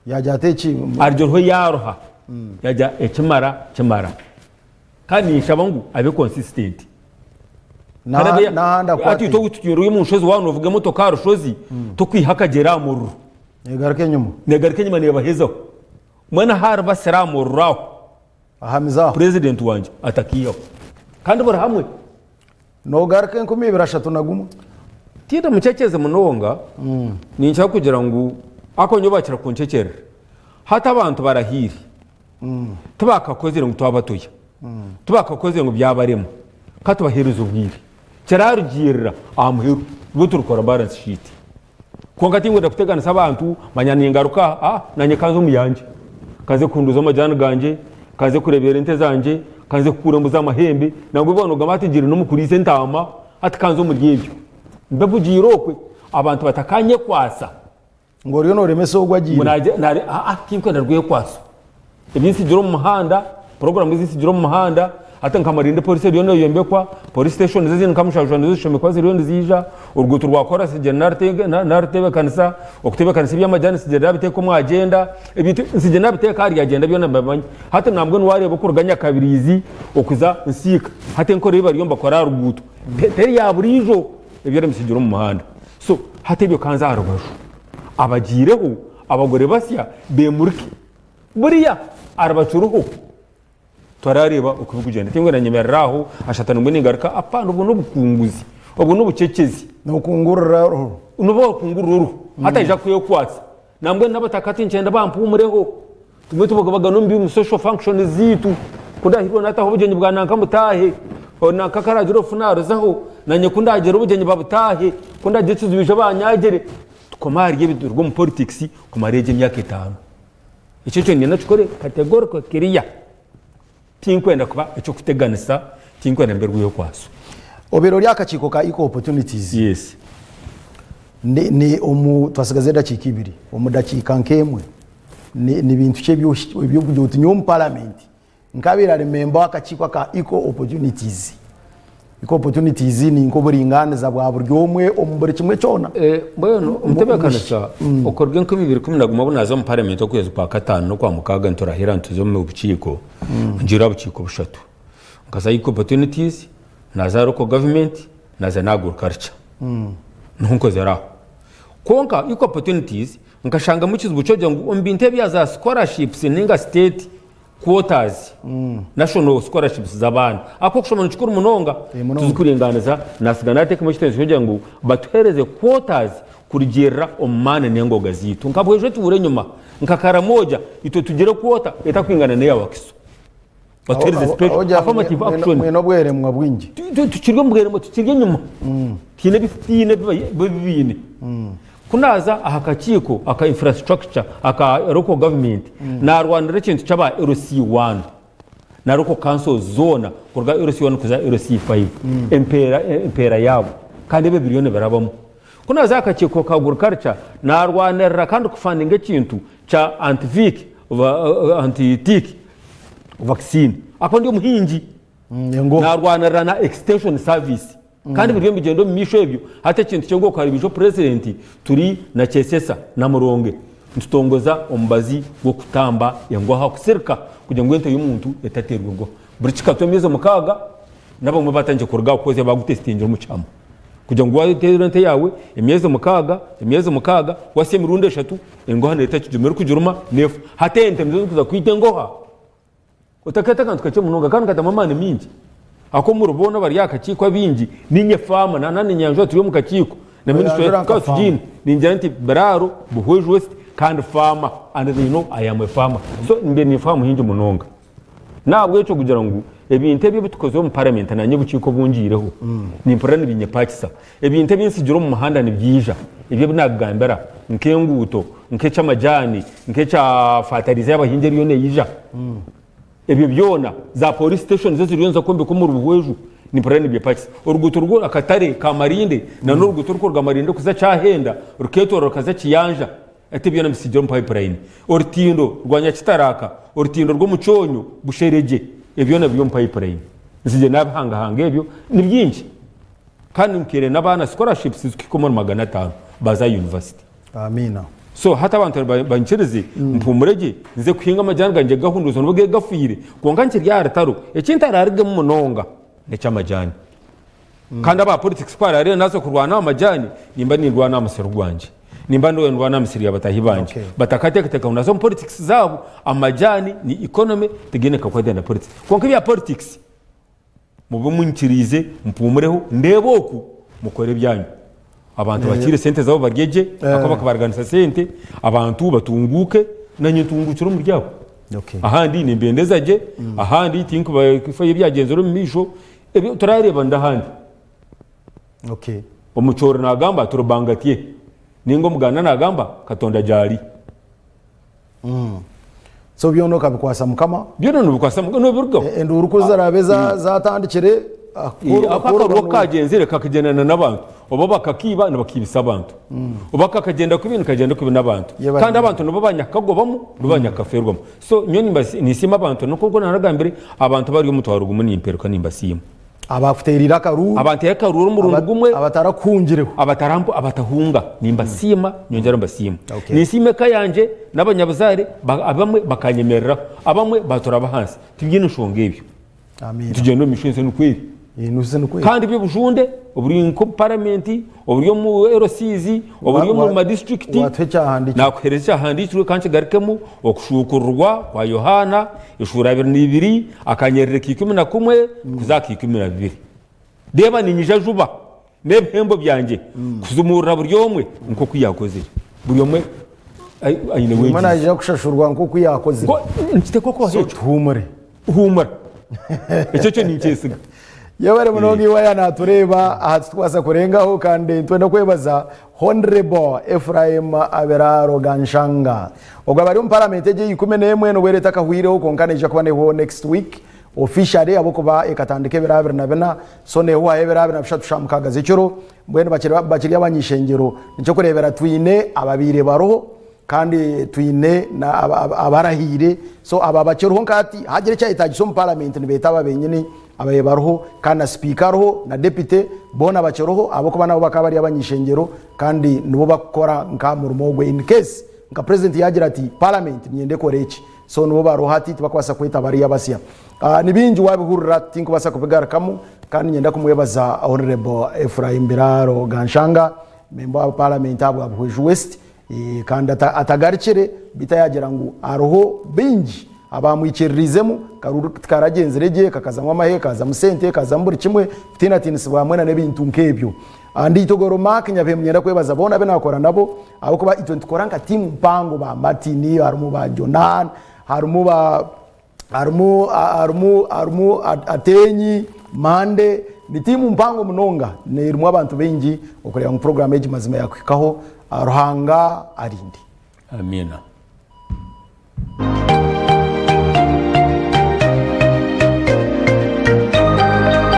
Yaagira ati eki. Arugirweho yaaruha. Yaagira ekimara kimara. Kandi ninshaba ngu abe consistent. N'ahandi akwate. Hati itwe turi omu nshozi waaba noovuga emotoka aha rushozi, tokwiha akagyera aha muriro. Negaruka enyima. Negaruka enyima neebahezaho. Mbwenu ahu aribasira aha muriro aho. Ahamize aho. Purezidenti wangye atakiihaho. Kandi buri hamwe. Noogaruka 2031. Tindi mucecezi munonga, ninkira kugira ngu ako nyowe bakira kuncecerera. Hati abantu barahiire. Tibakakozire ngu twabatoya, tibakakozire ngu byabarema, ka tubaheereze obwire. Kirarugiirira aha muheru nibwo turikora balance sheet. Kwonka tinkwenda kuteganisa abantu manya ningaruka aha, aa nanye kanze omu yangye. Kanze kuhunduuza amajaani gangye, kanze kurebeera ente zangye, kanze kukuura embuzi amahembe, nangwa ebi waaba nogamba hati ngiire n'omu kuriisa entaama, hati kanze omuri ebyo. Mbe mpugiire okwe abantu batakanyekwasa. Ngu oriyo nooremesa ogwo agiire. Ngu nagira nari aa tinkwenda rwekwaso. Ebi nsigire omu muhanda, puroguramu ezi nsigire omu muhanda, hati nka Marinde polisi eriyo neeyombekwa, polisi siteshoni ezindi nka mushanju nizo zishomekwa ziriyo niziija, oruguuto rwa koorasi nsigire naaruteebekanisa, okuteebekanisa eby'amajaani nsigire naabiteeka omu agyenda, ebintu nsigire naabiteeka ahari agyenda byona mbimanya. Hati nambwenu waareeba okuruga Nyakabiriizi okuza Nsiika, hati enkora ei bariyo nibakora aha ruguuto teri ya buriijo, ebyo ebisigire omu muhanda. So hati ebyo kanze aha rubaju. Abagiireho abagore basya beemurike. Buriya aribakiriho tarareeba oku birikugyenda. Tingu nanyemerera aho ashatu nibwo ningaruka apaana obwo n'obukunguzi. Obwo n'obucecezi. Nokungurira oruhu. Noba wakungurira oruhu. Hati aija kwekwatsa. Nambwenu n'abataka hati nikyenda bampuumureho. Tumwe tubagabagana omu bi social functions zaitu. Ku ndahirwe nataho obugyenyi bwa nanka mutaahe. Nanka ku araagira orufu naaruzaho. Naanye ku ndaagira obugyenyi babutaahe. Ku ndaagira ekizibu baije banyaagire. Tukome ahari ebi turuge omu politics kumara egyo emyaka etaano. Ekyo ekyo niinyenda nkikore categorical clear. Tinkwenda kuba eky'okuteganisa, tinkwenda mbe rwekwaso. Obaire ori aha kakiiko ka Equal Opportunities. Yes. Ni, ni omu, twasigaza edakiika ibiri, omu dakiika nk'emwe, ni, ni bintu ki ebi eby'okugira oti nyowe omu paramenti nkabaire ari memba w'akakiiko aka Equal Opportunities. Equal Opportunities ni nk'oburingaaniza bwa buri omwe omu buri kimwe kyona. Mbwenu omutebeekanisa okuruga enkumi ibiri ikumi na gumwe obu naaza omu paramenti okwezi kwa kataano n'okwa mukaaga niturahira nituza omu bukiiko, ngiire aha bukiiko bushatu. Nkaza Equal Opportunities, naaza aha Local Government, naaza n'aha Agriculture. Niho nkozire aho. Kwonka Equal Opportunities nkashangamu ekizibu ky'okugira ngu omu bintu ebya za scholarships ninga state quotas, national scholarships z'abaana, ahabw'okuba okushoma ni kikuru munonga, tizikuringaaniza, naatsiga naateekamu ekiteeso ky'okugira ngu batuheereze quotas kurugiirira omu maani n'engoga zaitu. Nka Bwejo etuura enyima, nka Karamoja, itwe tugire quota etakwingana n'eya Wakiso. Batuheereze special affirmative action. Mwine obweremwa bwingi. Tukiri omu bweremwa, tukiri enyima. Tihaine ebi tutaine ebi bo baine. Ku naaza aha kakiiko aka infrastructure aka local government, naarwanira ekintu ky'aba LC one na local councils zoona kuruga LC one kuza LC five, empeera empeera yaabo kandi ebyo biriyo nibirabamu. Ku naaza aha kakiiko ka agriculture, naarwanirira kandi kufandinga ekintu kya antivic anti-tick vaccine ahakuba ndi omuhingi. Naarwanirira na extension service. Kandi biriyo nibigyenda omu maisho ebyo. Hati ekintu ky'engoho karibiija purezidenti turi na Kyesesa na Muronge nitutongoza omubazi gw'okutamba engoha kusirika kugira ngu ente y'omuntu etateerwa engoha. Buri kikatu emyezi mukaaga n'abamwe batandikire kuruga aha kukozesa bagutesitingire omu kihama kugira ngu wateera ente yaawe emyezi mukaaga, emyezi mukaaga wasya emirundi eshatu engoha neeta ekijuma erikugiruma neefa. Hati ente nizo zirikuza kwita engoha. Otakeeta akantu kakye munonga kandi katamu amaani maingi. Ahakuba omuri boona abari aha kakiiko abaingi, niinye faama, na na Nyanjura turi omu kakiiko na minisitule Oyanjura nka tukaba faama. tugiine. Ningira nti Biraaro, Buhweju West kandi faama and they know I am a farmer. So mbe ninfaamu haingi munonga. N'ahabw'ekyo kugira ngu ebintu ebi ebitukozire omu paramenti naanye obukiiko obu ngiireho, nimpurira nibinyepakisa. Ebintu ebi ntsigire omu muhanda nibyija, ebyo ebi naakugambira, nk'enguuto, nk'eky'amajaani, nk'ekya fatariza y'abahingi eriyo neija. Ebyo byona, za police stations eziriyo niza kwombekwa omuri Buhweju, nimpurira nibyepakisa. Oruguuto rwo akatare ka Marinde na n'oruguuto orurikuruga Marinde kuza Kyahenda rukeetoorora rukaza Kiyanja, hati byona mbitsigire omu pipeline. Orutindo rwa Nyakitaraaka, orutindo rw'Omukyonyo, Busheregye, ebyo byona biri omu pipeline. Ntsigire naabihangahanga ebyo, ni bingi. Kandi nkaire n'abaana scholarships zikuhika omuri 500 baaza aha university. Amiina. So hati abantu banyikirize mpuumure gye nze kuhinga amajaani gangye gahunduuze nobu gari gafiire kwonka nkiri aha rutaro. Eki ntararugemu munonga n'eky'amajaani. Kandi aba politics ku barareeba naaza kurwana aha majaani nimba nindwana aha musiri gwangye. Nimba nindwana aha misiri ya bataahi bangye. Batakateekateeka ngu naaza omu politics zaabo. Amajaani ni economy tigaine kakwate na politics. Kwonka ebya politics. Mube munyikiriize mpuumureho, ndeebe oku mukora ebyanyu. Abantu bakiire sente zaabo barye gye, ahakuba bakabaraganisa sente, abantu batunguuke, naanye ntunguukire omuri abo. Ahandi nimbendeza gye, ahandi tinkufayo ebyagyenzire omu maisho, ebyo turareebanira ahandi. Omucoori naagamba ati Rubanga atye, nainga Omuganda naagamba Katonda gyari. So byona okabikwasa Mukama. Byona nobikwasa Mukama nobirugaho. E- Enduuru ku ziraabe za- zatandikire Ako akaruho kagyenzire kakagyendana n'abantu oba bakakiiba nibakiibisa abantu oba kakagyenda kubi nikagyenda kubi n'abantu Yebare kandi abantu nibo banyakagobamu nibo banyakafeerwamu so nyowe nimbasi- ninsiima abantu nikwo naragambire abantu bari omutwaro gumwe nimperuka nimbasiima Abakuteereire akaruuru. Abanteire akaruuru omurundi gumwe. Abatarakuhungireho. Abatarampu abatahunga nimbasiima nyongyera mbasiima. Okay. Ninsiima eka yangye n'abanyabuzaare abamwe bakanyemereraho abamwe baturaba ahansi tibyine nshonga ebyo. Amiina. Nitugyenda omu maisho ensi nikwo eri. Ensi nikwo eri. Kandi eby'obujunde oburi nk'omu paramenti, oburi omu LCs, oburi omu ma disiturikiti. Watuha ekyahandiikirwe. Nakuheereza ekyahandiikirwe ka nkigarukemu, Okushuukururwa kwa Yohaana, eshuura abiri na ibiri, akanyerere ka ikumi na kumwe kuza aha ka ikumi na bibiri. Reeba niinyija juba. N'ebihembo byangye kuzumuurira buri omwe nk'oku yaakozire. Buri omwe aine Buri omwe wages. naija kushashurwa nk'oku yaakozire. Nko- Nikiteekwa kubaho So ekyo. tuhuumure. Huumura. Ekyo kyo ninkyesiga. Yebare munonga iwe aya natureeba aha titukubaasa kurengaho kandi nitwenda kwebaza Hon'rable Ephraim Abiraro Ganshanga. Ogwo aba ari omu paramenti egi eya 11 n'obu eri etakahwireho kwonka neija kuba nehwaho next week officially ahabw'okuba ekatandika ebiro 24 so nehwaho ebiro 23 shaaha mukaaga z'ekiro mbwenu bakiri bakiri abany'ishengyero nikyo kureebera twine ababaire baroho Kandi twine na abarahiire so abo abakiriho nka hati hagira ekyayetagisa omu parliament nibeeta aba benyini ababaire bariho kandi na sipiika ariho na deputy boona bakiriho ahabw'okuba nabo bakaba bari abany'ishengyero kandi nibo bakukora nka murimo ogwe in case nka president yagira ati parliament niinyenda ekore eki so nibo bariho hati tibakubaasa kweta bariya abasya. Ni bingi wabihurira tinkubaasa kubigarukamu kandi niinyenda kumwebaza Honourable Ephraim Biraaro Ganshanga member wa parliament ahabwa Buhweju West. Kandi atagarukire, beitu yaagira ngu hariho baingi abaamwikiririizemu, karuru tikaragyenzire gye, kakazamu amahe, kaazamu sente, kaazamu buri kimwe, kutiinatiinisibwa hamwe n'ebintu nk'ebyo. Ndiitogoro Mark Nyabihemu niinyenda kwebaza boona abu naakora nabo ahabw'okuba itwe nitukora nka tiimu mpango, ba Martin, harimu ba Jonan, harimu ba. Harimu harimu harimu Ateenyi, Mande, ni tiimu mpango munonga erimu abantu baingi okureeba ngu puroguraamu egi mazima yaakuhikaho. Ruhanga arinde. Amiina.